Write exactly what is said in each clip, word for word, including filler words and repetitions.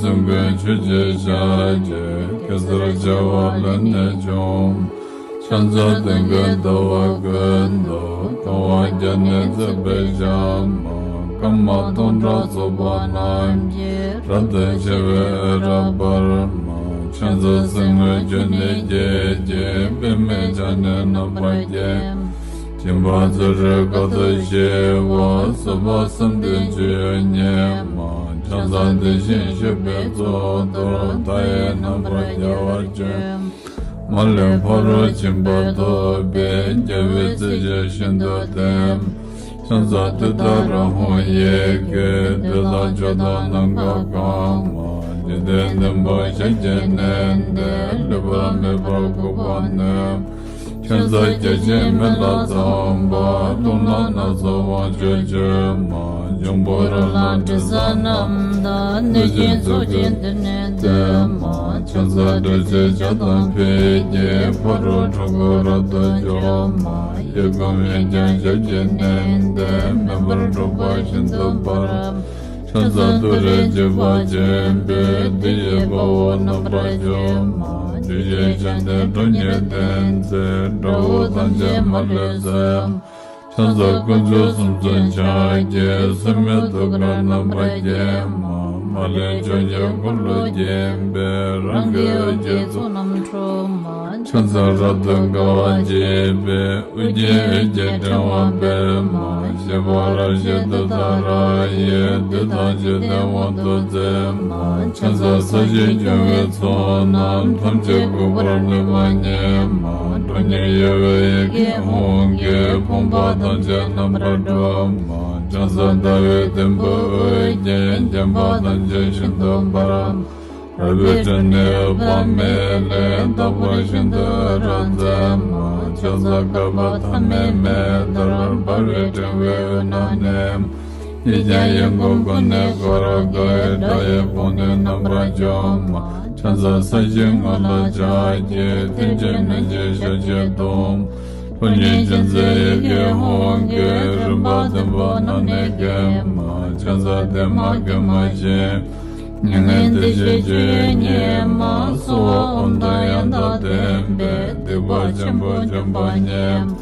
སེམས་ཀུན་ཆོས་ཀྱི་ཞལ་གྱིས། གེ་སར་བྱེ་བ་ལས་ནི་བྱུང་། ཕྱག་འཚལ་སྟོན་ཀའི་ཟླ་བ་ཀུན་ཏུ། གང་བ་བརྒྱ་ནི་བརྩེགས་པའི་ཞལ་མ། སྐར་མ་སྟོང་ཕྲག་ཚོགས་པ་རྣམས་ཀྱིས། རབ་ཏུ་ཕྱེ་བའི་འོད་རབ་འབར་མ། ཕྱག་འཚལ་སེམས་དངོས་ཀུན་ནས་བསྐྱེད་ཅིང་། པདྨས་ཕྱག་ནི་རྣམ་པར་བརྒྱན། སྦྱིན་པ་ཚུ་རོལ་དཀའ་ཐུབ་ཞི་བ། སོགས་པ་བསམ་དོན་ཇི་ཡོད་བརྙེས་མ། ཕྱག་འཚལ་དེ་བཞིན་གཤེགས་པའི་གཙུག་ཏོར། མཐའ་ཡས་རྣམ་པར་རྒྱལ་བར་སྤྱོད། མ་ལུས་ཕ་རོལ་ཕྱིན་པ་ཐོབ་པའི། རྒྱལ་བའི་སྲས་ཀྱིས་ཤིན་ཏུ་བསྟེན། ཕྱག་འཚལ་ཏུཏྟཱ་ར་ཧཱུྃ་ཡི་གེ། བདུད་དང་ཕྱོགས་དང་ནམ་མཁའ་གང་མ། འཇིག་རྟེན་བདུན་པོ་ཞལ་གྱིས་མནན་ཏེ། ལུས་པ་མེད་པར་འགུགས་པར་ནུས། ཕྱག་འཚལ་བརྒྱ་བྱིན་མེ་ལྷ་ཚངས་པ། རླུང་ལྷ་སྣ་ཚོགས་དབང་ཕྱུག་མཆོད་མ། འབྱུང་པོ་རོ་ལངས་དྲི་ཟ་རྣམས་དང་། གནོད་སྦྱིན་ཚོགས་ཀྱིས་མདུན་ནས་བསྟོད་མ། ཕྱག་འཚལ་སྒྲ་ཆེན་ཞགས་དང་ཕཊ་ཀྱིས། ཕ་རོལ་འཁྲུལ་འཁོར་རབ་ཏུ་འཇོམས་མ། གཡས་བསྐུམ་གཡོན་བརྐྱང་ཞབས་ཀྱིས་མནན་ཏེ། མེ་འབར་འཁྲུག་པ་ཤིན་ཏུ་འབར། ཕྱག་འཚལ་ཏུ་རེ་འཇིགས་པ་ཆེན་པོས། བདུད་ཀྱི་དཔའ་བོ་རྣམ་པར་འཇོམས་མ། བཅུ་བཞི་ཞལ་ནི་ཁྲོ་གཉེར་ལྡན་མཛད། དགྲ་བོ་ཐམས་ཅད་མ་ལུས་བསལ། ཕྱག་འཚལ་དཀོན་མཆོག་གསུམ་མཚོན་ཕྱག་རྒྱའི། སེམས་དཔའི་ཐུགས་ཀར་རྣམ་པར་བརྒྱན་མ། མ་ལུས་ཕྱོགས་བཅུར་འཁོར་ལོས་བརྒྱན་པའི། རང་གི་འོད་ཀྱི་ཚོགས་རྣམས་འཁྲུག་མ། ཕྱག་འཚལ་རབ་ཏུ་དགའ་བ་བརྗིད་པའི། དབུ་རྒྱན་འོད་ཀྱི་ཕྲེང་བ་སྤེལ་མ། བཞད་པ་རབ་བཞད་ཏུཏྟཱ་ར་ཡིས། བདུད་དང་བཅས་ཏེ་དབང་དུ་མཛད་མ། ཕྱག་འཚལ་ས་གཞི་སྐྱོང་བའི་ཚོགས་རྣམས། ཐམས་ཅད་འགུགས་པར་ནུས་པ་ཉིད་མ། ཁྲོ་གཉེར་གཡོ་བའི་ཡི་གེ་ཧཱུྃ་གིས། ཕོངས་པ་ཐམས་ཅད་རྣམ་པར་སྒྲོལ་མ། ཕྱག་འཚལ་ཟླ་བའི་དུམ་བུས་དབུ་བརྒྱན། བརྒྱན་པ་ཐམས་ཅད་ཤིན་ཏུ་འབར། རལ་པའི་ཕྲེང་ནི་འོད་དཔག་མེད་ལས། དག་པ་ཤིན་ཏུ་འོད་རབ་མཛད་མ། ཕྱག་འཚལ་བསྐལ་པ་ཐ་མའི་མེ་ལྟར། འབར་བའི་ཕྲེང་བའི་དབུས་ན་གནས་མ། གཡས་བརྐྱང་གཡོན་བསྐུམ་ཀུན་ནས་བསྐོར་དགའི། དགྲ་ཡི་དཔུང་ནི་རྣམ་པར་འཇོམས་མ། ཕྱག་འཚལ་ས་གཞིའི་ངོས་ལ་ཕྱག་བགྱི། མཐིལ་གྱིས་བསྣུན་ཅིང་ཞབས་ཀྱིས་བརྡུང་། ཕོ་ཉའི་སྤྱན་གཟིགས་ཡི་གེ་ཧཱུྃ་གིས། རིམ་པ་བདུན་པོ་རྣམས་ནི་འགེམས་མ། ཕྱག་འཚལ་བདེ་མ་དགེ་མ་ཞི། མྱ་ངན་འདས་ཞི་སྤྱོད་ཡུལ་ཉིད་མ། གསོལ་བ་འོ་དང་ཡང་དག་ལྡན་པས། སྡིག་པ་ཆེན་པོ་འཇོམས་པ་ཉིད་མ།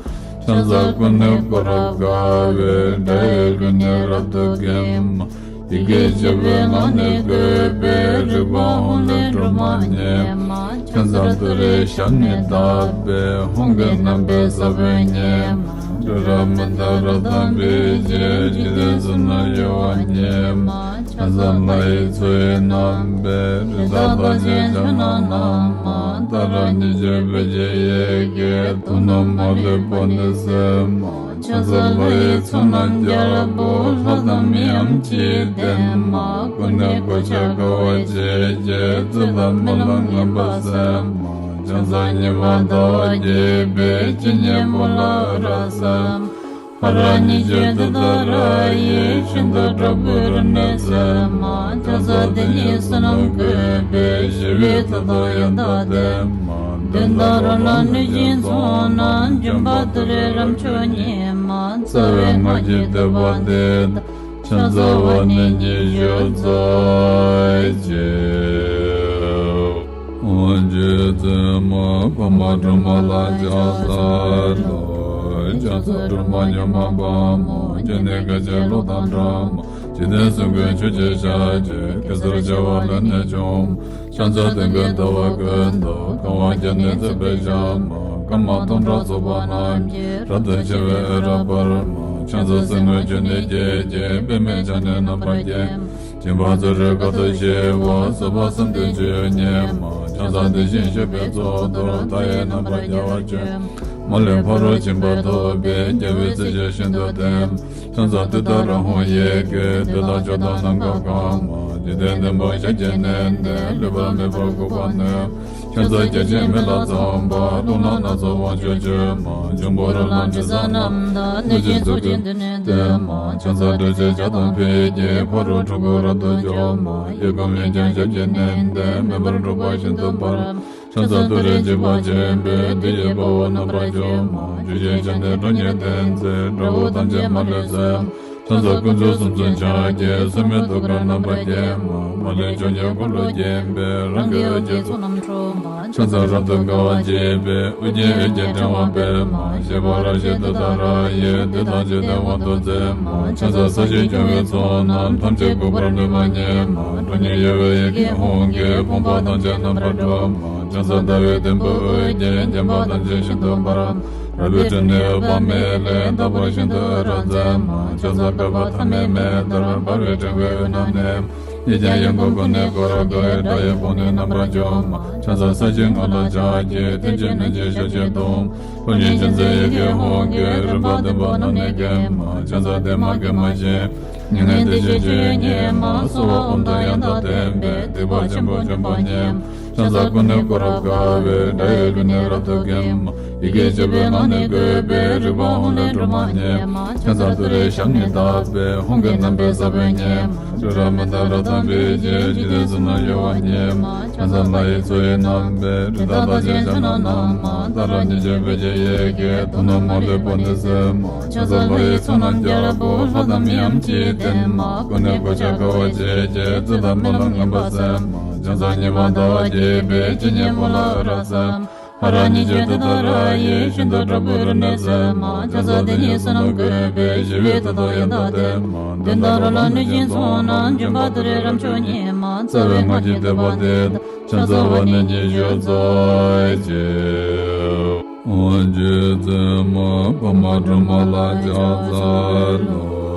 ཕྱག་འཚལ་ཀུན་ནས་བསྐོར་རབ་དགའ་བའི། དགྲ་ཡི་རྒོལ་ནི་རབ་ཏུ་འགེམས་མ། ཡི་གེ་བཅུ་པའི་ངག་ནི་བཀོད་པའི། རིག་པ་ཧཱུྃ་ལས་སྒྲོལ་མ་ཉིད་མ། ཕྱག་འཚལ་ཏུ་རེའི་ཞབས་ནི་བརྡབས་པའི། ཧཱུྃ་གི་རྣམ་པའི་ས་བོན་ཉིད་མ། སྤྲོས་བྲལ་མི་འདའ་རབ་དང་འབིགས་བྱེད། འཇིག་རྟེན་གསུམ་ན་གཡོ་བ་ཉིད་མ། ཕྱག་འཚལ་ལྷ་ཡི་མཚོ་ཡི་རྣམ་པའི། རི་དྭགས་རྟགས་ཅན་ཕྱག་ན་བསྣམས་མ། ཏཱ་ར་གཉིས་བརྗོད་བོད་ཀྱི་ཡི་གེས། དུག་རྣམས་མ་ལུས་པ་ནི་སེལ་མ། ཕྱག་འཚལ་ལྷ་ཡི་ཚོགས་རྣམས་རྒྱལ་པོ། ལྷ་དང་མིའམ་ཅི་ཡིས་བསྟེན་མ། ཀུན་ནས་གོ་ཆ་དགའ་བ་བརྗིད་ཀྱིས། རྩོད་དང་རྨི་ལམ་ངན་པ་སེལ་མ། ཕྱག་འཚལ་ཉི་མ་ཟླ་བ་རྒྱས་པའི། སྤྱན་གཉིས་པོ་ལ་འོད་རབ་གསལ་མ། ཧ་ར་གཉིས་བརྗོད་ཏུཏྟཱ་ར་ཡིས། ཤིན་ཏུ་དྲག་པོའི་རིམས་ནད་སེལ་མ། ཕྱག་འཚལ་དེ་ཉིད་བསོད་ནམས་བཀོད་པའི། ཞི་བའི་མཐུ་དང་ཡང་དག་ལྡན་མ། གདོན་དང་རོ་ལངས་གནོད་སྦྱིན་ཚོགས་རྣམས། འཇོམས་པ་ཏུ་རེའི་རབ་མཆོག་ཉིད་མ། རྩ་བའི་སྔགས་ཀྱི་བསྟོད་པ་འདི་དང་། ཕྱག་འཚལ་བ་ནི་ཉི་ཤུ་རྩ་གཅིག། རྗེ་བཙུན་མ་འཕགས་མ་སྒྲོལ་མ་ལ་ཕྱག་འཚལ་ལོ། ཕྱག་འཚལ་སྒྲོལ་མ་མྱུར་མ་དཔའ་མོ། སྤྱན་ནི་དཀར་ཕྱོགས་གློག་དང་འདྲ་མ། འཇིག་རྟེན་གསུམ་མགོན་ཆུ་སྐྱེས་ཞལ་གྱི། གེ་སར་བྱེ་བ་ལས་ནི་བྱུང་། ཕྱག་འཚལ་སྟོན་ཀའི་ཟླ་བ་ཀུན་ཏུ། གང་བ་བརྒྱ་ནི་བརྩེགས་པའི་ཞལ་མ། སྐར་མ་སྟོང་ཕྲག་ཚོགས་པ་རྣམས་ཀྱིས། རབ་ཏུ་ཕྱེ་བའི་འོད་རབ་འབར་མ། ཕྱག་འཚལ་སེམས་དངོས་ཀུན་ནས་བསྐྱེད་ཅིང་། པདྨས་ཕྱག་ནི་རྣམ་པར་བརྒྱན་མ། སྦྱིན་པ་ཚུ་རོལ་དཀའ་ཐུབ་ཞི་བ། སོགས་པ་བསམ་དོན་ཇི་ཡོད་བརྙེས་མ། ཕྱག་འཚལ་དེ་བཞིན་གཤེགས་པའི་གཙུག་ཏོར། མཐའ་ཡས་རྣམ་པར་རྒྱལ་བར་སྤྱོད། མ་ལུས་ཕ་རོལ་ཕྱིན་པ་ཐོབ་པའི། རྒྱལ་བའི་སྲས་ཀྱིས་ཤིན་ཏུ་བསྟེན། ཕྱག་འཚལ་ཏུཏྟཱ་ར་ཧཱུྃ་ཡི་གེས། བདུད་དང་ཕྱོགས་དང་ནམ་མཁའ་གང་མ། འཇིག་རྟེན་བདུན་པོ་ཞལ་གྱིས་མནན་ཏེ། ལུས་པ་མེད་པར་འགུགས་པར་ནུས། ཕྱག་འཚལ་བརྒྱ་བྱིན་མེ་ལྷ་ཚངས་པ། རླུང་ལྷ་སྣ་ཚོགས་དབང་ཕྱུག་མཆོད་མ། འབྱུང་པོ་རོ་ལངས་དྲི་ཟ་རྣམས་དང་། གནོད་སྦྱིན་ཚོགས་ཀྱིས་མདུན་ནས་བསྟོད་མ། ཕྱག་འཚལ་སྒྲ་ཆེན་ཞགས་དང་ཕཊ་ཀྱིས། ཕ་རོལ་འཁྲུལ་འཁོར་རབ་ཏུ་འཇོམས་མ། གཡས་བསྐུམ་གཡོན་བརྐྱང་ཞབས་ཀྱིས་མནན་ཏེ། མེ་འབར་འཁྲུག་པ་ཤིན་ཏུ་འབར། ཕྱག་འཚལ་ཏུ་རེ་འཇིགས་པ་ཆེན་པོས། བདུད་ཀྱི་དཔའ་བོ་རྣམ་པར་འཇོམས་མ། བཅུ་བཞི་ཞལ་ནི་ཁྲོ་གཉེར་ལྡན་མཛད། དགྲ་བོ་ཐམས་ཅད་མ་ལུས་བསལ། ཕྱག་འཚལ་དཀོན་མཆོག་གསུམ་མཚོན་ཕྱག་རྒྱའི། སྲེད་མེད་ཐུགས་ཀར་རྣམ་པར་བརྒྱན་མ། མ་ལུས་ཕྱོགས་བཅུའི་འཁོར་ལོས་བརྒྱན་པའི། རང་གི་འོད་ཀྱི་ཚོགས་རྣམས་འཁྲུག་མ། ཕྱག་འཚལ་རབ་ཏུ་དགའ་བ་བརྗིད་པའི། ཨོ་རྒྱན་འོད་ཀྱི་ཕྲེང་བ་སྤེལ་མ། བཞད་པ་རབ་བཞད་དུས་མཐའ་ར་ཡས། བདུད་དང་བཅས་ཏེ་དབང་དུ་མཛད་མ། ཕྱག་འཚལ་ས་གཞི་སྐྱོང་བའི་ཚོགས་རྣམས། ཐམས་ཅད་འགུགས་པར་ནུས་པ་ཉིད་མ། ཁྲོ་གཉེར་གཡོ་བའི་ཡི་གེ་ཧཱུྃ་གིས། ཕོངས་པ་ཐམས་ཅད་རྣམ་པར་སྒྲོལ་མ། ཕྱག་འཚལ་ཟླ་བའི་དུམ་བུས་འོད་བརྒྱན། བརྒྱན་པ་ཐམས་ཅད་ཤིན་ཏུ་འབར། རལ་པའི་ཕྲེང་ནས་འོད་དཔག་མེད་ལས། རྟག་པར་ཤིན་ཏུ་འོད་རབ་མཛད་མ། ཕྱག་འཚལ་བསྐལ་པ་ཐ་མའི་མེ་ལྟར། འབར་བའི་ཕྲེང་བའི་དབུས་ན་གནས། གཡས་བརྐྱང་གཡོན་བསྐུམ་ཀུན་ནས་བསྐོར་དགའི། དགྲ་ཡི་དཔུང་ནི་རྣམ་པར་འཇོམས་མ། ཕྱག་འཚལ་ས་གཞིའི་ངོས་ལ་ཕྱག་བགྱི། མཐུ་ཆེན་གནོད་སྦྱིན་ཞལ་གྱི་གདུང་། ཕོ་ཉའི་ཅན་མཛད་ཡི་གེ་ཧཱུྃ་གིས། རིམ་པ་བདུན་པོ་རྣམས་ནི་འགེམས་མ། ཕྱག་འཚལ་བདེ་མ་དགེ་མ་ཞི། མྱ་ངན་འདས་ཞི་སྤྱོད་ཡུལ་ཉིད་མ། གསོལ་བ་ཨོཾ་དང་ཡང་དག་ལྡན་པས། སྡིག་པ་ཆེན་པོ་འཇོམས་པ་ཉིད་མ། ཕྱག་འཚལ་ཀུན་ནས་བསྐོར་རབ་དགའ་བའི། དགྲ་ཡི་ལུས་ནི་རབ་ཏུ་འགེམས་མ། ཡི་གེ་བཅུ་པའི་ངག་ནི་བཀོད་པའི། རིག་པ་ཧཱུྃ་ལས་སྒྲོལ་མ་ཉིད་མ། ཕྱག་འཚལ་ཏུ་རེའི་ཞབས་ནི་བརྡབས་པས། ཧཱུྃ་གི་རྣམ་པའི་ས་བོན་ཉིད་མ། སྤྲིན་རབ་མི་འདའ་རབ་དང་འབིགས་བྱེད། འཇིག་རྟེན་གསུམ་རྣམས་གཡོ་བ་ཉིད་མ། ཕྱག་འཚལ་ལྷ་ཡི་མཚོ་ཡི་རྣམ་པའི། རི་དྭགས་རྟགས་ཅན་ཕྱག་ན་བསྣམས་མ། ཏཱ་ར་གཉིས་བརྗོད་བོད་ཀྱི་ཡི་གེས། དོན་རྣམས་མ་ལུས་པོ་ཏི་སེལ་མ། ཕྱག་འཚལ་ལྷ་ཡི་ཚོགས་རྣམས་རྒྱལ་པོ། ལྷ་དང་མིའམ་ཅི་ཡིས་བསྟེན་མ། ཀུན་ནས་གོ་ཆ་དགའ་བ་བརྗིད་ཀྱིས། བརྩེ་དང་སྨོན་ལམ་ངན་པ་སེལ་མ། ཕྱག་འཚལ་ཉི་མ་ཟླ་བ་རྒྱས་པའི། སྤྱན་གཉིས་པོ་ལ་འོད་རབ་གསལ་མ། ཧ་ར་གཉིས་བརྗོད་ཏུཏྟཱ་ར་ཡིས། ཤིན་ཏུ་དྲག་པོའི་རིམས་ནད་སེལ་མ། ཕྱག་འཚལ་དེ་ཉིད་བསོད་ནམས་བཀོད་པའི། ཞི་བའི་མཐུ་དང་ཡང་དག་ལྡན་མ། གདོན་དང་རོ་ལངས་གནོད་སྦྱིན་ཚོགས་རྣམས། འཇོམས་པ་ཏུ་རེའི་རབ་མཆོག་ཉིད་མ། རྩ་བའི་སྔགས་ཀྱི་བཟླས་པ་འདི་དང་། ཕྱག་འཚལ་བ་ནི་ཉི་ཤུ་རྩ་གཅིག་ཨོཾ་རྗེ་བཙུན་མ་འཕགས་མ་སྒྲོལ་མ་ལ་ཕྱག་འཚལ་ལོ།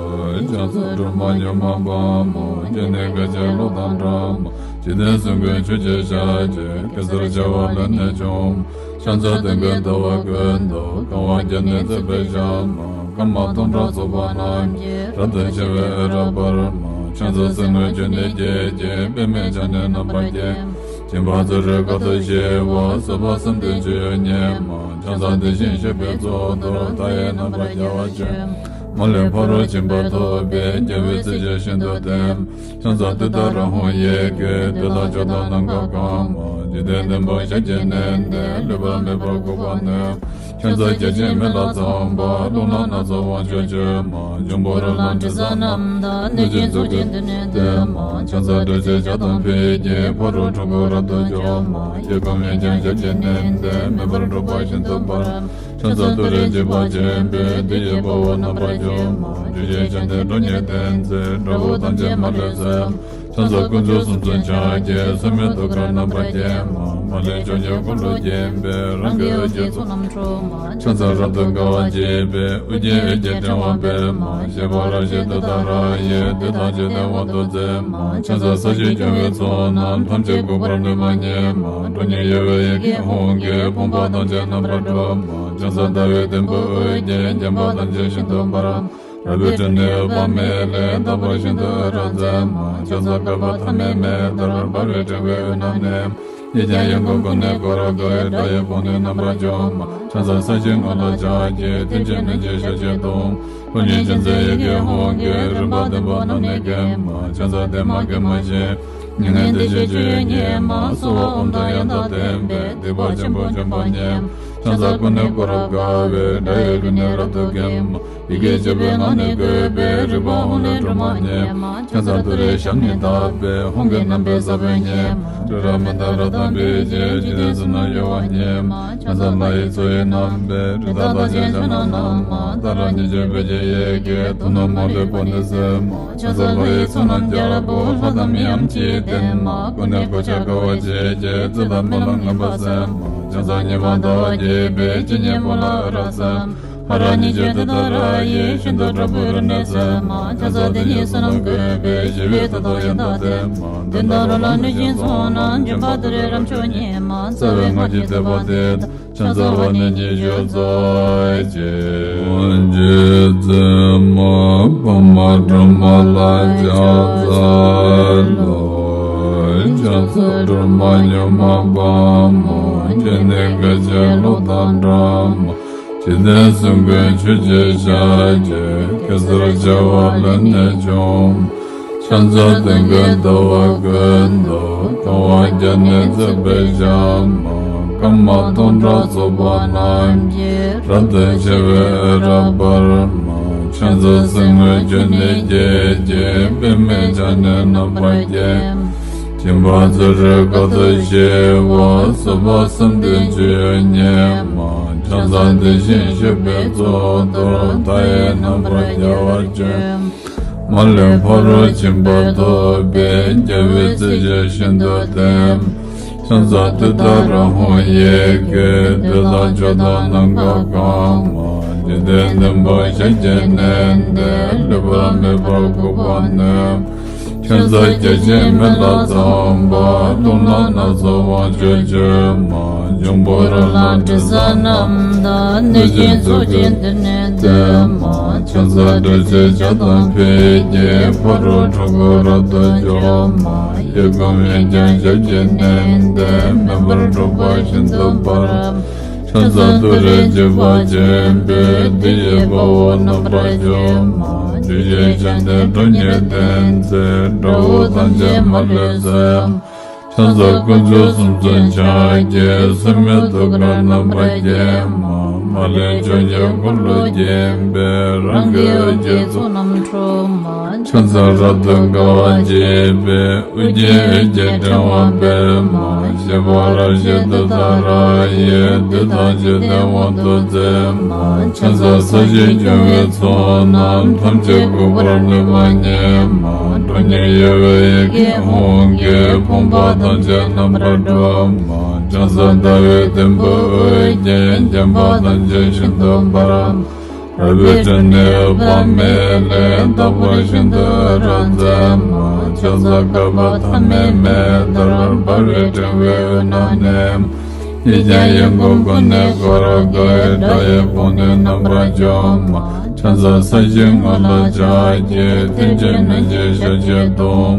ཕྱག་འཚལ་སྒྲོལ་མ་མྱུར་མ་དཔའ་མོ། སྤྱན་ནི་དགའ་ཆེ་གློག་དང་འདྲ་མ། འཇིག་རྟེན་གསུམ་མགོན་ཆུ་སྐྱེས་ཞལ་གྱི། གེ་སར་བྱེ་བ་ལས་ནི་བྱུང་། ཕྱག་འཚལ་དུས་མགོན་ཟླ་བ་ཀུན་ཏུ། གང་བ་བརྒྱ་ནི་བརྩེགས་པའི་ཞལ་མ། སྐར་མ་སྟོང་ཕྲག་ཚོགས་པ་རྣམས་ཀྱིས། རབ་ཏུ་ཕྱེ་བའི་འོད་རབ་འབར་མ། ཕྱག་འཚལ་སེར་སྔོ་ཆུ་ནས་སྐྱེས་ཀྱི། པདྨས་ཕྱག་ནི་རྣམ་པར་བརྒྱན། སྦྱིན་པ་བརྩོན་འགྲུས་དཀའ་ཐུབ་ཞི་བ། བཟོད་པ་བསམ་གཏན་སྤྱོད་ཡུལ་ཉིད་མ། ཕྱག་འཚལ་དེ་བཞིན་གཤེགས་པའི་གཙུག་ཏོར། མཐའ་ཡས་རྣམ་པར་རྒྱལ་བ་ཆེན་མ་ལས། ཕ་རོལ་ཕྱིན་པ་ཐོབ་པའི། རྒྱལ་བའི་སྲས་ཀྱིས་ཤིན་ཏུ་བསྟེན། ཕྱག་འཚལ་ཏུཏྟཱ་ར་ཧཱུྃ་ཡི་གེས། བདུད་དང་ཕྱོགས་དང་ནམ་མཁའ་གང་མ། འཇིག་རྟེན་བདུན་པོ་ཞལ་གྱིས་མནན་ཏེ། ལུས་པ་མེད་པར་འགུགས་པར་ནུས། ཕྱག་འཚལ་བརྒྱ་བྱིན་མེ་ལྷ་ཚངས་པ། རླུང་ལྷ་སྣ་ཚོགས་དབང་ཕྱུག་མཆོད་མ། འབྱུང་པོ་རོ་ལངས་དྲི་ཟ་རྣམས་དང་། གནོད་སྦྱིན་ཚོགས་ཀྱིས་མདུན་ནས་བསྟོད་མ། ཕྱག་འཚལ་དྲི་ཟའི་ལྗགས་དང་ཕུད་ཀྱིས། ཕ་རོལ་འཁྲུལ་འཁོར་རབ་ཏུ་འཇོམས་མ། གཡས་བསྐུམ་གཡོན་བརྐྱང་ཞལ་གྱིས་མནན་ཏེ། མེ་འབར་འཁྲུག་པ་ཤིན་ཏུ་འབར། ཕྱག་འཚལ་ཏུ་རེའི་འཇིགས་པ་ཆེན་པོས། བདུད་ཀྱི་དཔའ་བོ་རྣམ་པར་འཇོམས་མ། བཅུ་གཅིག་ཕྱག་ནི་ཁྲོ་གཉེར་ལྡན་མཛད། དགྲ་བོ་ཐམས་ཅད་མ་ལུས་གསོད། ཕྱག་འཚལ་དཀོན་མཆོག་གསུམ་མཚོན་ཕྱག་རྒྱའི། སྲེད་མེད་ཐུགས་ཀར་རྣམ་པར་བརྒྱན་མ། མ་ལུས་ཕྱོགས་བཅུའི་འཁོར་ལོས་བརྒྱན་པའི། རང་གི་འོད་ཀྱི་ཚོགས་རྣམས་འཁྲུག་མ། ཕྱག་འཚལ་རབ་ཏུ་དགའ་བ་བརྗིད་པའི། ཨོ་རྒྱན་འོད་ཀྱི་ཕྲེང་བ་སྤེལ་མ། བཞད་པ་རབ་བཞད་དུས་མཐའ་ར་ཡས། བདུད་དང་བཅས་ཏེ་དབང་དུ་མཛད་མ། ཕྱག་འཚལ་ས་གཞིའི་སྐྱོང་བའི་ཚོགས་རྣམས། ཐམས་ཅད་འགུགས་པར་ནུས་པ་ཉིད་མ། ཁྲོ་གཉེར་གཡོ་བའི་ཡི་གེ་ཧཱུྃ་གིས། ཕོངས་པ་ཐམས་ཅད་རྣམ་པར་སྒྲོལ་མ། ཕྱག་འཚལ་ཟླ་བའི་དུམ་བུས་འོད་བརྒྱན། བརྒྱན་པ་ཐམས་ཅད་ཤིན་ཏུ་འབར། རལ་པའི་ཕྲེང་ནས་འོད་དཔག་མེད་ལས། རྟག་པར་ཤིན་ཏུ་འོད་རབ་མཛད་མ། ཕྱག་འཚལ་བསྐལ་པ་ཐ་མའི་མེ་ལྟར། འབར་བའི་ཕྲེང་བའི་དབུས་ན་གནས། གཡས་བརྐྱང་གཡོན་བསྐུམ་ཀུན་ནས་བསྐོར་དགའི། དགྲ་ཡི་དཔུང་ནི་རྣམ་པར་འཇོམས་མ། ཕྱག་འཚལ་ས་གཞིའི་ངོས་ལ་ཕྱག་བགྱི། མཐུ་ཆེན་གནོད་སྦྱིན་ཞལ་གྱི་གདུང་། ཕོ་ཉའི་ཅན་མཛད་ཡི་གེ་ཧཱུྃ་གིས། རིམ་པ་བདུན་པོ་རྣམས་ནི་འགེམས་མ། ཕྱག་འཚལ་བདེ་མ་དགེ་མ་ཞི། མྱ་ངན་འདས་ཞི་སྤྱོད་ཡུལ་ཉིད་མ། གསོལ་བ་ཨོཾ་དང་ཡང་དག་ལྡན་པས། སྡིག་པ་ཆེན་པོ་འཇོམས་པ་ཉིད་མ། ཕྱག་འཚལ་ཀུན་ནས་བསྐོར་རབ་དགའ་བའི། དགྲ་ཡི་ལུས་ནི་རབ་ཏུ་འགེམས་མ། ཡི་གེ་བཅུ་པའི་ངག་ནི་བཀོད་པའི། རིག་པ་ཧཱུྃ་ལས་སྒྲོལ་མ་ཉིད་མ། ཕྱག་འཚལ་ཏུ་རེའི་ཞབས་ནི་བརྡབས་པས། ཧཱུྃ་གི་རྣམ་པའི་ས་བོན་ཉིད་མ། སྤྲིན་རབ་མི་འདའ་རབ་དང་འབིགས་བྱེད། འཇིག་རྟེན་གསུམ་རྣམས་གཡོ་བ་ཉིད་མ། ཕྱག་འཚལ་ལྷ་ཡི་མཚོ་ཡི་རྣམ་པའི། རི་དྭགས་རྟགས་ཅན་ཕྱག་ན་བསྣམས་མ། ཏཱ་ར་གཉིས་བརྗོད་བོད་ཀྱི་ཡི་གེས། དོན་རྣམས་མ་ལུས་པོ་ཏི་སེལ་མ། ཕྱག་འཚལ་ལྷ་ཡི་ཚོགས་རྣམས་རྒྱལ་པོ། ལྷ་དང་མིའམ་ཅི་ཡིས་བསྟེན་མ། ཀུན་ནས་གོ་ཆ་དགའ་བ་བརྗིད་ཀྱིས། བརྩེ་དང་སྨོན་ལམ་ངན་པ་སེལ་མ། ཕྱག་འཚལ་ཉི་མ་ཟླ་བ་རྒྱས་པའི། སྤྱན་གཉིས་པོ་ལ་འོད་རབ་གསལ་མ། ཧ་ར་གཉིས་བརྗོད་ཏུཏྟཱ་ར་ཡིས། ཤིན་ཏུ་དྲག་པོའི་རིམས་ནད་སེལ་མ། ཕྱག་འཚལ་དེ་ཉིད་བསོད་ནམས་བཀོད་པའི། ཞི་བའི་མཐུ་དང་ཡང་དག་ལྡན་མ། གདོན་དང་རོ་ལངས་གནོད་སྦྱིན་ཚོགས་རྣམས། འཇོམས་པ་ཏུ་རེའི་རབ་མཆོག་ཉིད་མ། རྩ་བའི་སྔགས་ཀྱི་བཟླས་པ་འདི་དང་། ཕྱག་འཚལ་བ་ནི་ཉི་ཤུ་རྩ་གཅིག་ཨོཾ་རྗེ་བཙུན་མ་འཕགས་མ་སྒྲོལ་མ་ལ་ཕྱག་འཚལ་ལོ། ཕྱག་འཚལ་སྒྲོལ་མ་མྱུར་མ་དཔའ་མོ། སྤྱན་ནི་དགའ་ཆེ་གློག་དང་འདྲ་མ། འཇིག་རྟེན་གསུམ་མགོན་ཆུ་སྐྱེས་ཞལ་གྱི། གེ་སར་བྱེ་བ་ལས་ནི་བྱུང་། ཕྱག་འཚལ་དུས་མགོན་ཟླ་བ་ཀུན་ཏུ། གང་བ་བརྒྱ་ནི་བརྩེགས་པའི་ཞལ་མ། སྐར་མ་སྟོང་ཕྲག་ཚོགས་པ་རྣམས་ཀྱིས། རབ་ཏུ་ཕྱེ་བའི་འོད་རབ་འབར་མ། ཕྱག་འཚལ་གསེར་དངུལ་ཆུ་ནས་སྐྱེས་ཀྱི། པདྨས་ཕྱག་ནི་རྣམ་པར་བརྒྱན། སྦྱིན་པ་བརྩོན་འགྲུས་དཀའ་ཐུབ་ཞི་བ། བཟོད་པ་བསམ་གཏན་སྤྱོད་ཡུལ་ཉིད་མ། ཕྱག་འཚལ་དེ་བཞིན་གཤེགས་པའི་གཙུག་ཏོར། མཐའ་ཡས་རྣམ་པར་རྒྱལ་བར་སྤྱོད། མ་ལུས་ཕ་རོལ་ཕྱིན་པ་ཐོབ་པའི། རྒྱལ་བའི་སྲས་ཆེན་ཤིན་ཏུ་བརྟན། ཕྱག་འཚལ་ཏུཏྟཱ་ར་ཧཱུྃ་ཡི་གེ། བདུད་དང་ཆོས་དང་ནམ་མཁའ་གང་མ། འཇིག་རྟེན་བདུན་པོ་ཞལ་གྱིས་མནན་ཏེ། ལུས་པ་མེད་པར་འགུགས་པར་ནུས། ཕྱག་འཚལ་བརྒྱ་བྱིན་མེ་ལྷ་ཚངས་པ། རླུང་ནག་སྣ་ཚོགས་དབང་ཕྱུག་མཆོད་མ། འབྱུང་པོ་རོ་ལངས་དྲི་ཟ་རྣམས་དང་། གནོད་སྦྱིན་ཚོགས་ཀྱིས་མདུན་ནས་བསྟོད་མ། ཕྱག་འཚལ་སྒྲོལ་བྱེད་ཕྱག་དང་ཕུད་ཀྱིས། ཕ་རོལ་འཁྲུལ་འཁོར་རབ་ཏུ་འཇོམས་མ། གཡས་བསྐུམ་གཡོན་བརྐྱང་ཞབས་ཀྱིས་མནན་ཏེ། མེ་འབར་འཁྲུག་པ་ཤིན་ཏུ་འབར། ཕྱག་འཚལ་ཏུ་རེ་འཇིགས་པ་ཆེན་པོས། བདུད་ཀྱི་དཔའ་བོ་རྣམ་པར་འཇོམས་མ། འཇུག་ཅིང་བྱ་ནི་ཁྲོ་གཉེར་ལྡན་མཛད། དགྲ་བོ་ཐམས་ཅད་མ་ལུས་གསོད། ཕྱག་འཚལ་དཀོན་མཆོག་གསུམ་མཚོན་ཕྱག་རྒྱའི། སེམས་དཔའི་ཐུགས་ཀར་རྣམ་པར་བརྒྱན་མ། མ་ལུས་ཕྱོགས་བཅུའི་འཁོར་ལོས་བརྒྱན་པའི། རང་གི་འོད་ཀྱི་ཚོགས་རྣམས་འཁྲུག་མ། ཕྱག་འཚལ་རབ་ཏུ་དགའ་བ་བརྗིད་པའི། དབུ་རྒྱན་འོད་ཀྱི་ཕྲེང་བ་སྤེལ་མ། བཞད་པ་རབ་བཞད་ཏུཏྟཱ་ར་ཡིས། བདུད་དང་འཇིག་རྟེན་དབང་དུ་མཛད་མ། ཕྱག་འཚལ་ས་གཞི་སྐྱོང་བའི་ཚོགས་རྣམས། ཐམས་ཅད་འགུགས་པར་ནུས་པ་ཉིད་མ། ཁྲོ་གཉེར་གཡོ་བའི་ཡི་གེ་ཧཱུྃ་གིས། ཕོངས་པ་ཐམས་ཅད་རྣམ་པར་སྒྲོལ་མ། ཕྱག་འཚལ་ཟླ་བའི་དུམ་བུས་དབུ་རྒྱན། བརྒྱན་པ་ཐམས་ཅད་ཤིན་ཏུ་འབར། རལ་པའི་ཕྲེང་ནི་འོད་དཔག་མེད་ལས། དག་པ་ཤིན་ཏུ་རབ་མཛད་མ། ཕྱག་འཚལ་བསྐལ་པ་ཐ་མའི་མེ་ལྟར། འབར་བའི་ཕྲེང་བའི་དབུས་ན་གནས། གཡས་བརྐྱང་གཡོན་བསྐུམ་ཀུན་ནས་བསྐོར་དགའི། དགྲ་ཡི་དཔུང་ནི་རྣམ་པར་འཇོམས་མ། ཕྱག་འཚལ་ས་གཞིའི་ངོས་ལ་ཕྱག་གི། མཐིལ་གྱིས་བསྣུན་ཅིང་ཞབས་ཀྱིས་བརྡུང་།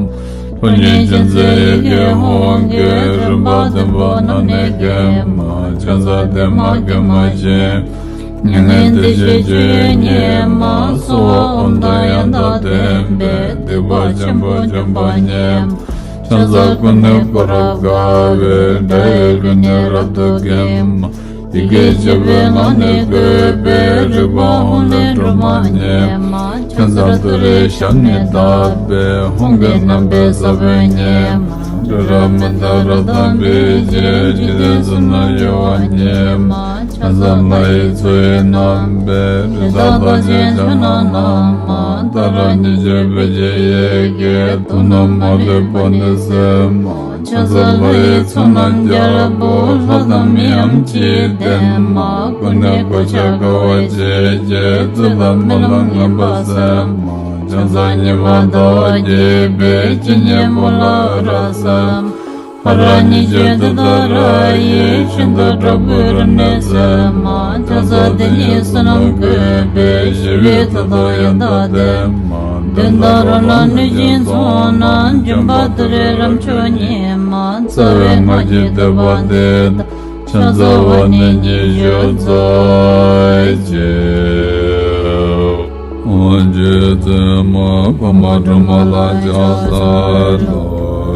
ཁྲོ་གཉེར་ཅན་མཛད་ཡི་གེ་ཧཱུྃ་གིས། རིམ་པ་བདུན་པོ་རྣམས་ནི་འགེམས་མ། ཕྱག་འཚལ་བདེ་མ་དགེ་མ་ཅན། མྱ་ངན་འདས་ཞི་སྤྱོད་ཡུལ་ཉིད་མ། གསོལ་བ་འོ་དང་ཡང་དག་ལྡན་པས། སྡིག་པ་ཆེན་པོ་འཇོམས་པ་ཉིད་མ། ཕྱག་འཚལ་ཀུན་ནས་བསྐོར་རབ་དགའ་བའི། དགྲ་ཡི་རྒོལ་ནི་རབ་ཏུ་འགེམས་མ། ཡི་གེ་བཅུ་པའི་ངག་ནི་བཀོད་པའི། རིག་པ་ཧཱུྃ་ལས་སྒྲོལ་མ་ཉིད་མ། ཕྱག་འཚལ་ཏུ་རེའི་ཞབས་ནི་བརྡབས་པས། ཧཱུྃ་གི་རྣམ་པའི་ས་བོན་ཉིད་མ། སྤྲོས་བྲལ་མི་འདའ་རབ་དག་པའི་རྗེས། འཇིག་རྟེན་གསུམ་རྣམས་གཡོ་བ་ཉིད་མ། ཕྱག་འཚལ་ལྷ་ཡི་མཚོ་ཡི་རྣམ་པའི། རི་དྭགས་རྟགས་ཅན་ཕྱག་ན་བསྣམས་མ། ཏཱ་ར་གཉིས་བརྗོད་བོད་ཀྱི་ཡི་གེས། དུག་རྣམས་མ་ལུས་པ་ནི་སེལ་མ། ཕྱག་འཚལ་ལྷ་ཡི་ཚོགས་རྣམས་རྒྱལ་པོ། ལྷ་དང་མིའམ་ཅི་ཡིས་བསྟེན་མ། ཀུན་ནས་གོ་ཆ་དགའ་བ་བརྗིད་ཀྱིས། བཙུན་དང་སྨོན་ལམ་ངན་པ་སེལ་མ། ཕྱག་འཚལ་ཉི་མ་ཟླ་བ་རྒྱས་པའི། སྤྱན་གཉིས་པོ་ལ་འོད་རབ་གསལ། ཧ་ར་གཉིས་བརྗོད་ཏུཏྟཱ་ར་ཡིས། ཤིན་ཏུ་དྲག་པོའི་རིམས་ནད་སེལ་མ། ཕྱག་འཚལ་དེ་ཉིད་བསོད་ནམས་བཀོད་པའི། ཞི་བའི་མཐུ་སྟོབས་ཡང་དག་ལྡན་མ། གདོན་དང་རོ་ལངས་གནོད་སྦྱིན་ཚོགས་རྣམས། འཇོམས་པ་ཏུ་རེའི་རབ་མཆོག་ཉིད་མ། རྩ་བའི་སྔགས་ཀྱི་བསྟོད་པ་འདི་དང་། ཕྱག་འཚལ་བ་ནི་ཉི་ཤུ་རྩ་གཅིག། དབང་ཕྱུག་བཙུན་མོ་འཕགས་མ་སྒྲོལ་མ་ལ་ཕྱག་འཚལ་ལོ།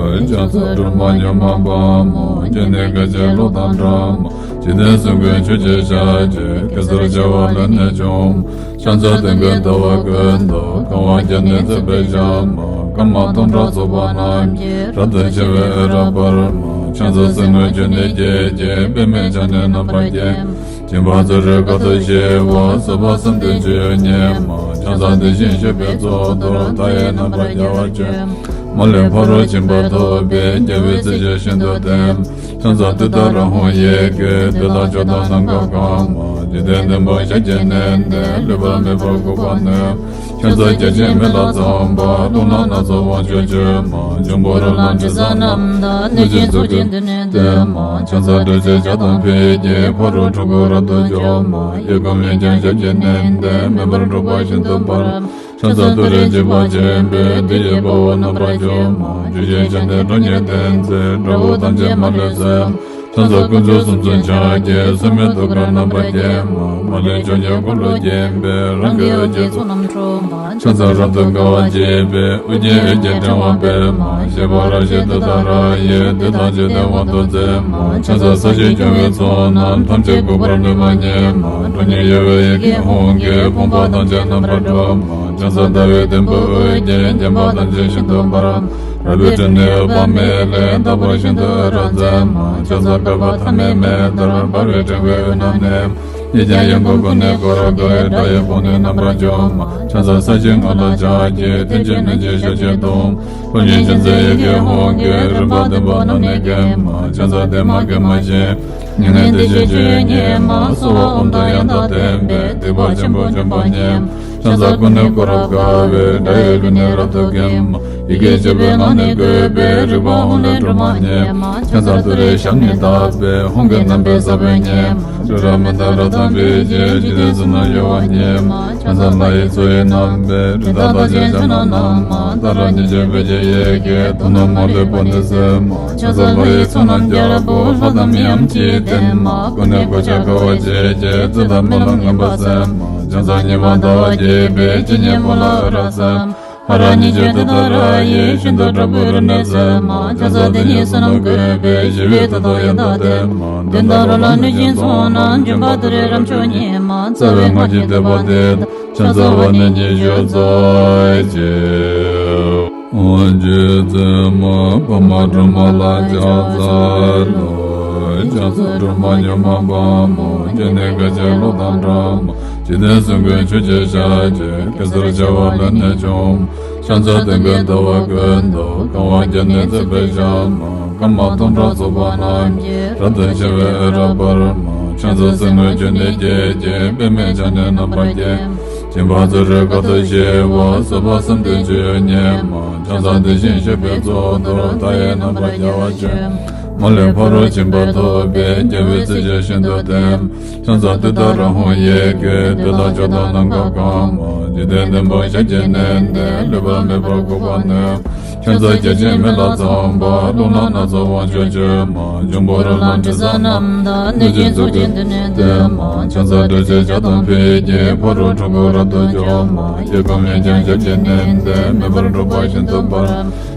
ཕྱག་འཚལ་སྒྲོལ་མ་མྱུར་མ་དཔའ་མོ། སྐྱེ་གནས་དགའ་ཆེ་གློག་དང་འདྲ་མ། འཇིག་རྟེན་གསུམ་མགོན་ཆོས་ཀྱི་ཞལ་གྱི། གེ་སར་བྱེ་བ་ལས་ནི་བྱུང་མ། ཕྱག་འཚལ་སྟོན་ཀའི་ཟླ་བ་ཀུན་ཏུ། གང་བ་བརྒྱ་ནི་བརྩེགས་པའི་ཞལ་མ། སྐར་མ་སྟོང་ཕྲག་ཚོགས་པ་རྣམས་ཀྱིས། རབ་ཏུ་ཕྱེ་བའི་འོད་རབ་འབར་མ། ཕྱག་འཚལ་གསེར་དངུལ་ཆུ་ནས་སྐྱེས་ཀྱི། པདྨས་ཕྱག་ནི་རྣམ་པར་བརྒྱན། སྦྱིན་པ་བརྩོན་འགྲུས་དཀའ་ཐུབ་ཞི་བ། བཟོད་པ་བསམ་གཏན་སྤྱོད་ཡུལ་ཉིད་མ། ཕྱག་འཚལ་དེ་བཞིན་གཤེགས་པའི་གཙུག་ཏོར། མཐའ་ཡས་རྣམ་པར་རྒྱལ་བར་སྤྱོད། མ་ལུས་ཕ་རོལ་ཕྱིན་པ་ཐོབ་པའི། རྒྱལ་བའི་སྲས་ཆེན་ཤིན་ཏུ་བརྟན། ཕྱག་འཚལ་ཏུཏྟཱ་ར་ཧཱུྃ་ཡི་གེ། བདུད་དང་ཆོས་དང་ནམ་མཁའ་གང་མ། འཇིག་རྟེན་བདུན་པོ་ཞལ་གྱིས་མནན་ཏེ། ལུས་པ་མེད་པར་འགུགས་པར་ནུས། ཕྱག་འཚལ་བརྒྱ་བྱིན་མེ་ལྷ་ཚངས་པ། རླུང་ནག་སྣ་ཚོགས་དབང་ཕྱུག་མཆོད་མ། འབྱུང་པོ་རོ་ལངས་དྲི་ཟ་རྣམས་དང་། གནོད་སྦྱིན་ཚོགས་ཀྱིས་མདུན་ནས་བསྟོད་མ། ཕྱག་འཚལ་སྒྲོལ་བྱེད་ཕྱག་དང་ཕུད་ཀྱིས། ཕ་རོལ་འཁྲུལ་འཁོར་རབ་ཏུ་འཇོམས་མ། གཡས་བསྐུམ་གཡོན་བརྐྱང་ཞབས་ཀྱིས་མནན་ཏེ། མེ་འབར་འཁྲུག་པ་ཤིན་ཏུ་འབར། ཕྱག་འཚལ་ཏུ་རེ་འཇིགས་པ་ཆེན་པོས། བདུད་ཀྱི་དཔའ་བོ་རྣམ་པར་འཇོམས་མ། འཇུག་ཅིང་བྱ་ནི་ཁྲོ་གཉེར་ལྡན་མཛད། དགྲ་བོ་ཐམས་ཅད་མ་ལུས་གསོད། ཕྱག་འཚལ་དཀོན་མཆོག་གསུམ་མཚོན་ཕྱག་རྒྱའི། སྲུང་མའི་ཐུགས་ཀར་རྣམ་པར་བརྒྱན་མ། མ་ལུས་ཕྱོགས་བཅུའི་འཁོར་ལོས་བརྒྱན་པའི། རང་གི་འོད་ཀྱི་ཚོགས་རྣམས་འཁྲུགས་མ། ཕྱག་འཚལ་རབ་ཏུ་དགའ་བ་བརྗིད་པའི། དབུ་རྒྱན་འོད་ཀྱི་ཕྲེང་བ་སྤེལ་མ། བཞད་པ་རབ་བཞད་ཏུཏྟཱ་ར་ཡིས། བདུད་དང་བཅས་ཏེ་དབང་དུ་མཛད་མ། ཕྱག་འཚལ་ས་གཞི་སྐྱོང་བའི་ཚོགས་རྣམས། ཐམས་ཅད་འགུགས་པར་ནུས་པ་ཉིད་མ། ཁྲོ་གཉེར་གཡོ་བའི་ཡི་གེ་ཧཱུྃ་གིས། ཕོངས་པ་ཐམས་ཅད་རྣམ་པར་འཁྲུགས་མ། ཕྱག་འཚལ་ཟླ་བའི་དུམ་བུས་འོད་བརྒྱན། བརྒྱན་པ་ཐམས་ཅད་ཤིན་ཏུ་འབར། རལ་པའི་སྤྲིན་ནི་འོད་དཔག་མེད་ལས། རྟག་པར་ཤིན་ཏུ་རབ་མཛད་མ། ཕྱག་འཚལ་བསྐལ་པ་ཐ་མའི་མེ་ལྟར། འབར་བའི་ཕྲེང་བའི་དབུས་ན་གནས། གཡས་བརྐྱང་གཡོན་བསྐུམ་ཀུན་ནས་བསྐོར་དགའི། དགྲ་ཡི་དཔུང་ནི་རྣམ་པར་འཇོམས་མ། ཕྱག་འཚལ་ས་གཞིའི་ངོས་ལ་ཕྱག་བགྱི། མཐིལ་གྱིས་བསྣུན་ཅིང་ཞབས་ཀྱིས་བརྡུང་། ཕོ་ཉའི་ཅན་མཛད་ཡི་གེ་ཧཱུྃ་གིས། རིམ་པ་བདུན་པོ་རྣམས་ནི་འགེམས་མ། ཕྱག་འཚལ་བདེ་མ་དགེ་མ་ཞེས། མྱ་ངན་འདས་ཞི་སྤྱོད་ཡུལ་ཉིད་མ། གསོལ་བ་ཨོཾ་དང་ཡང་དག་ལྡན་པས། སྡིག་པ་ཆེན་པོ་འཇོམས་པ་ཉིད་མ། ཕྱག་འཚལ་ཀུན་ནས་བསྐོར་རབ་དགའ་བའི། དགྲ་ཡི་ལུས་ནི་རབ་ཏུ་འགེམས་མ། ཡི་གེ་བཅུ་པའི་ངག་ནི་བཀོད་པའི། རིག་པ་ཧཱུྃ་ལས་སྒྲོལ་མ་ཉིད་མ། ཕྱག་འཚལ་ཏུ་རེའི་ཞབས་ནི་བརྡབས་པས། ཧཱུྃ་གི་རྣམ་པའི་ས་བོན་ཉིད་མ། ཏྲི་ར་མི་དྷ་རཀྵ་ཏ་བིས་ཀྱི། འཇིག་རྟེན་གསུམ་ན་གཡོ་བ་ཉིད་མ། ཕྱག་འཚལ་ལྷ་ཡི་མཚོ་ཡི་རྣམ་པའི། རི་དྭགས་རྟགས་ཅན་ཕྱག་ན་བསྣམས་མ། ཏཱ་ར་གཉིས་བརྗོད་བོད་ཀྱི་ཡི་གེས། དོན་རྣམས་མ་ལུས་པོ་ནི་གསལ་མ། ཕྱག་འཚལ་ལྷ་ཡི་ཚོགས་རྣམས་རྒྱལ་པོ། ལྷ་དང་མིའམ་ཅི་ཡིས་བསྟེན་མ། ཀུན་ནས་གོ་ཆ་དགའ་བ་བརྗིད་ཀྱིས། རྩིས་དང་སྨོན་ལམ་ངན་པ་སེལ་མ། ཕྱག་འཚལ་ཉི་མ་ཟླ་བ་རྒྱས་པའི། སྤྱན་གཉིས་པོ་ལ་འོད་རབ་གསལ་མ། ཧ་ར་གཉིས་བརྗོད་ཏུཏྟཱ་ར་ཡིས། ཤིན་ཏུ་དྲག་པོའི་རིམས་ནད་སེལ་མ། ཕྱག་འཚལ་དེ་ཉིད་བསོད་ནམས་བཀོད་པའི། ཞི་བའི་མཐུ་སྟོབས་ཡང་དག་ལྡན་མ། གདོན་དང་རོ་ལངས་གནོད་སྦྱིན་ཚོགས་རྣམས། འཇོམས་པ་ཏུ་རེ་རབ་མཆོག་ཉིད་མ། རྩ་བའི་སྔགས་ཀྱི་བཟླས་པ་འདི་དང་། ཕྱག་འཚལ་བ་ནི་ཉི་ཤུ་རྩ་གཅིག་ཨོཾ་རྗེ་བཙུན་མ་འཕགས་མ་སྒྲོལ་མ་ལ་ཕྱག་འཚལ་ལོ། ཕྱག་འཚལ་སྒྲོལ་མ་མྱུར་མ་དཔའ་མོ། སྤྱན་ནི་དཀར་ཕྱག་གློག་དང་འདྲ་མ། འཇིག་རྟེན་གསུམ་མགོན་ཆུ་སྐྱེས་ཞལ་གྱི། གེ་སར་བྱེ་བ་ལས་ནི་བྱུང་མ། ཕྱག་འཚལ་དུས་མགོན་ཟླ་བ་ཀུན་ཏུ། གང་བ་བརྒྱ་ནི་བརྩེགས་པའི་ཞལ་མ། སྐར་མ་སྟོང་ཕྲག་ཚོགས་པ་རྣམས་ཀྱིས། རབ་ཏུ་ཕྱུང་བའི་འོད་རབ་འབར་མ། ཕྱག་འཚལ་གསེར་དངུལ་ཆུ་ནས་སྐྱེས་ཀྱི། པདྨས་ཕྱག་ནི་རྣམ་པར་བརྒྱན་མ། སྦྱིན་པ་བརྩོན་འགྲུས་དཀའ་ཐུབ་ཞི་བ། བཟོད་པ་བསམ་གཏན་སྤྱོད་ཡུལ་ཉིད་མ། ཕྱག་འཚལ་དེ་བཞིན་གཤེགས་པའི་གཙུག་ཏོར། མཐའ་ཡས་རྣམ་པར་རྒྱལ་བ་སྤྱོད་མ། མ་ལུས་ཕ་རོལ་ཕྱིན་པ་ཐོབ་པའི། རྒྱལ་བའི་སྲས་ཀྱིས་ཤིན་ཏུ་བསྟེན་མ། ཕྱག་འཚལ་ཏུཏྟཱ་ར་ཧཱུྃ་ཡི་གེས། བདུད་དང་ཕྱོགས་དང་ནམ་མཁའ་གང་མ། འཇིག་རྟེན་བདུན་པོ་ཞབས་ཀྱིས་མནན་ཏེ། ལུས་པ་མེད་པར་འགུགས་པར་ནུས། ཕྱག་འཚལ་བརྒྱ་བྱིན་མེ་ལྷ་ཚངས་པ། རླུང་ལྷ་སྣ་ཚོགས་དབང་ཕྱུག་མཆོད་མ། འབྱུང་པོ་རོ་ལངས་དྲི་ཟ་རྣམས་དང་། གནོད་སྦྱིན་ཚོགས་ཀྱིས་མདུན་ནས་བསྟོད་མ། ཕྱག་འཚལ་ཏྲཊ་ཅེས་བྱ་དང་ཕཊ་ཀྱིས། ཕ་རོལ་འཁྲུལ་འཁོར་རབ་ཏུ་འཇོམས་མ། གཡས་བསྐུམ་གཡོན་བརྐྱང་ཞབས་ཀྱིས་མནན་ཏེ། མེ་འབར་འཁྲུག་པ་ཤིན་ཏུ་འབར།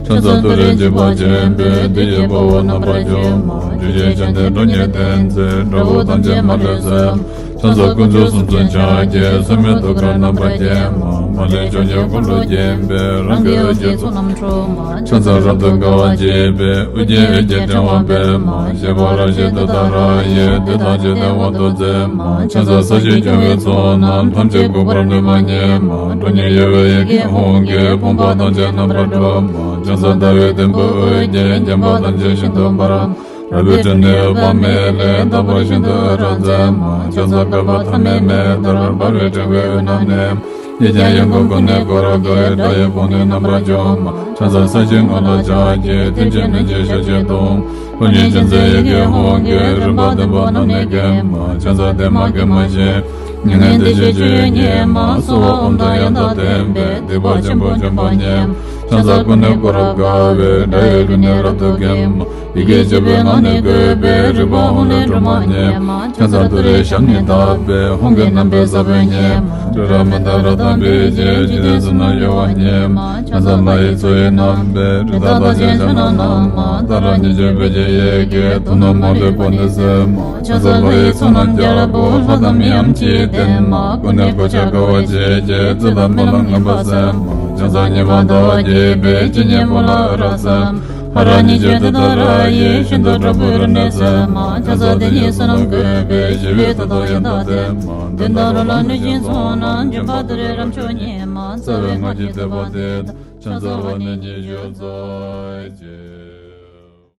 ཕྱག་འཚལ་ཏུ་རེ་འཇིགས་པ་ཆེན་པོས། བདུད་ཀྱི་དཔའ་བོ་རྣམ་པར་འཇོམས་མ། བཅུ་གཅིག་ཕྱག་ནི་ཁྲོ་གཉེར་ལྡན་མཛད། དགྲ་བོ་ཐམས་ཅད་མ་ལུས་གསོད་མ། ཕྱག་འཚལ་དཀོན་མཆོག་གསུམ་མཚོན་ཕྱག་རྒྱའི། སྲུང་མའི་ཐུགས་ཀར་རྣམ་པར་བརྒྱན་མ། མ་ལུས་ཕྱོགས་བཅུའི་འཁོར་ལོས་བརྒྱན་པའི། རང་གི་འོད་ཀྱི་ཚོགས་རྣམས་འཁྲུགས་མ། ཕྱག་འཚལ་རབ་ཏུ་དགའ་བ་བརྗིད་པའི། དབུ་རྒྱན་འོད་ཀྱི་ཕྲེང་བ་སྤེལ་མ། བཞད་པ་རབ་བཞད་ཏུཏྟཱ་ར་ཡིས། བདུད་དང་བཅས་ཏེ་དབང་དུ་མཛད་མ། ཕྱག་འཚལ་ས་གཞི་སྐྱོང་བའི་ཚོགས་རྣམས། ཐམས་ཅད་འགུགས་པར་ནུས་པ་ཉིད་མ། ཁྲོ་གཉེར་གཡོ་བའི་ཡི་གེ་ཧཱུྃ་གིས། ཕོངས་པ་ཐམས་ཅད་རྣམ་པར་འཁྲུགས་མ། ཕྱག་འཚལ་ཟླ་བའི་དུམ་བུས་འོད་བརྒྱན། བརྒྱན་པ་ཐམས་ཅད་ཤིན་ཏུ་འབར། རལ་པའི་སྤྲིན་ནི་འོད་དཔག་མེད་ལས། རྟག་པར་ཤིན་ཏུ་རབ་མཛད་མ། ཕྱག་འཚལ་བསྐལ་པ་ཐ་མའི་མེ་ལྟར། འབར་བའི་ཕྲེང་བའི་དབུས་ན་གནས། གཡས་བརྐྱང་གཡོན་བསྐུམ་ཀུན་ནས་བསྐོར་དགའི། དགྲ་ཡི་དཔུང་ནི་རྣམ་པར་འཇོམས་མ། ཕྱག་འཚལ་ས་གཞིའི་ངོས་ལ་ཕྱག་རྒྱའི། མཐིལ་གྱིས་བསྣུན་ཅིང་ཞབས་ཀྱིས་བརྡུང་། ཕོ་ཉའི་ཅན་མཛད་ཡི་གེ་ཧཱུྃ་གིས། རིམ་པ་བདུན་པོ་རྣམས་ནི་འགེམས་མ། ཕྱག་འཚལ་བདེ་མ་དགེ་མ་ཞེས། མྱ་ངན་འདས་ཞི་སྤྱོད་ཡུལ་ཉིད་མ། གསོལ་བ་ཨོཾ་དང་ཡང་དག་ལྡན་པས། སྡིག་པ་ཆེན་པོ་འཇོམས་པ་ཉིད་མ། ཕྱག་འཚལ་ཀུན་ནས་བསྐོར་རབ་དགའ་བའི། དགྲ་ཡི་ལུས་ནི་རབ་ཏུ་འགེམས་མ། ཡི་གེ་བཅུ་པའི་ངག་ནི་བཀོད་པའི། རིག་པ་ཧཱུྃ་ལས་སྒྲོལ་མ་ཉིད་མ། ཕྱག་འཚལ་ཏུ་རེའི་ཞབས་ནི་བརྡབས་པས། ཧཱུྃ་གི་རྣམ་པའི་ས་བོན་ཉིད་མ། ཏྲི་ར་མི་དྷ་རཀྵ་ཏ་བིས་ཀྱི། འཇིག་རྟེན་གསུམ་ན་གཡོ་བ་ཉིད་མ། ཕྱག་འཚལ་ལྷ་ཡི་མཚོ་ཡི་རྣམ་པའི། རི་དྭགས་རྟགས་ཅན་ཕྱག་ན་བསྣམས་མ། ཏཱ་ར་གཉིས་བརྗོད་བོད་ཀྱི་ཡི་གེས། དོན་རྣམས་མ་ལུས་པོ་ནི་གསལ་མ། ཕྱག་འཚལ་ལྷ་ཡི་ཚོགས་རྣམས་རྒྱལ་པོ། ལྷ་དང་མིའམ་ཅི་ཡིས་བསྟེན་མ། ཀུན་ནས་གོ་ཆ་དགའ་བ་བརྗིད་ཀྱིས། རྩིས་དང་སྨོན་ལམ་ངན་པ་སེལ་མ། ཕྱག་འཚལ་ཉི་མ་ཟླ་བ་རྒྱས་པའི། སྤྱན་གཉིས་པོ་ལ་འོད་རབ་གསལ་མ། ཧ་ར་གཉིས་བརྗོད་ཏུཏྟཱ་ར་ཡིས། ཤིན་ཏུ་དྲག་པོའི་རིམས་ནད་སེལ་མ། ཕྱག་འཚལ་དེ་ཉིད་བསོད་ནམས་བཀོད་པའི། ཞི་བའི་མཐུ་སྟོབས་ཡང་དག་ལྡན་མ། གདོན་དང་རོ་ལངས་གནོད་སྦྱིན་ཚོགས་རྣམས། འཇོམས་པ་ཏུ་རེ་རབ་མཆོག་ཉིད་མ། རྩ་བའི་སྔགས་ཀྱི་བཟླས་པ་འདི་དང་། ཕྱག་འཚལ་བ་ནི་ཉི་ཤུ་རྩ་གཅིག